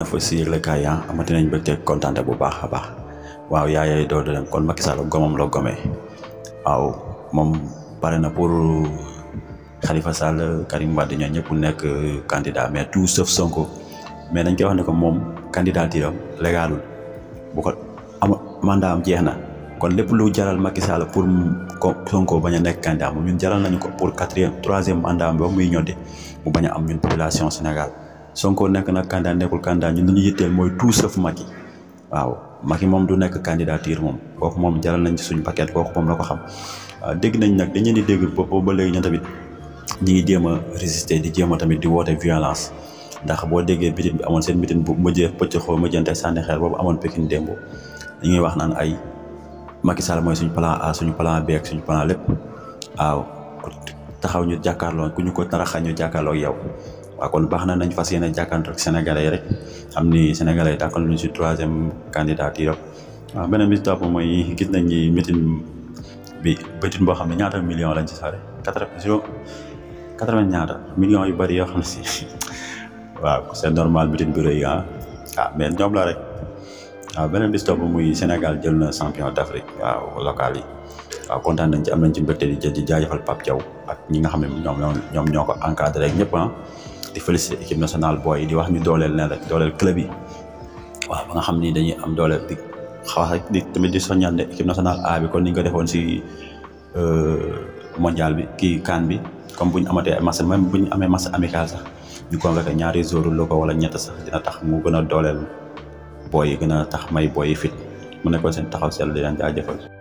fa si yëglekaay yi amati nañ bëgte kontaante bu baax a baax waaw yaayay doo dem kon Macky Sall gomam la gomee waaw moom pare na pour Khalifa Sall Karim Wade ñoo ñëpp nekk candidat mais tout sauf Sonko mais dañ koy wax ne ko moom candidature am légalul bu ko am mandat am jeex na kon lépp lu jaral Macky Sall pour Sonko bañ a nekk candidat moom ñun jaral nañu ko pour troisième mandat am ba muy ñoddi mu bañ a am ñun population Sénégal Sonko nekk nag candidat nekkul candidat ñun li ñu yitteel mooy tout sauf Macky waaw Macky moom du nekk candidature moom kooku moom jaral nañ ci suñu paquet kooku moom la ko xam dégg nañ nag dañu di dégg boobu ba léegi ñun tamit ñi ngi jéem a résister di jéem a tamit di woote violence ndax boo déggee mitin bi amoon seen mitin bu mujjee pëcc xoo mujjante sànni xeer boobu amoon Pikine démb ñi ngi wax naan ay Macky Sall mooy suñu plan A suñu plan B ak suñu plan lépp waaw taxaw ñu jàkkaarloo ku ñu ko taraxa ñu jàkkaarloo ak yow waaw kon baax na nañ fas yéene jàkkaarloo ak sénégalais yi rek xam ni sénégalais yi tànkal ñu si troisième candidature waaw beneen bi topp mooy gis nañ ni mitin boo xam ne ñaata millions lañ ci sare 80 ñaata millions yu bëri yoo xam ne si waaw c'est normal mitin bu rëy mais ñoom la rek waaw beneen bi topp muy Sénégal jël na champion d'Afrique waaw local yi waaw kontaan nañ ci am nañ ci mbégte di jaajëfal Pape Thiaw ak ñi nga xam ne ñoom ñoo ko encadré rek ñëpp di féliciter équipe nationale booy di wax ñu dooleel leen rek dooleel club yi waaw ba nga xam ni dañuy am dooleel di xaw di tamit di soññal ne équipe nationale A bi kon ni nga ko defoon si mondial bi kii CAN bi comme bu ñu amatee ay match même bu ñu amee match amical sax ñu convoqué ñaari joueurs locaux wala ñett sax dina tax mu gën a dooleel booy yi gën a tax may booy yi fit mu nekkoon seen taxaw seetlu di leen jaajëfal.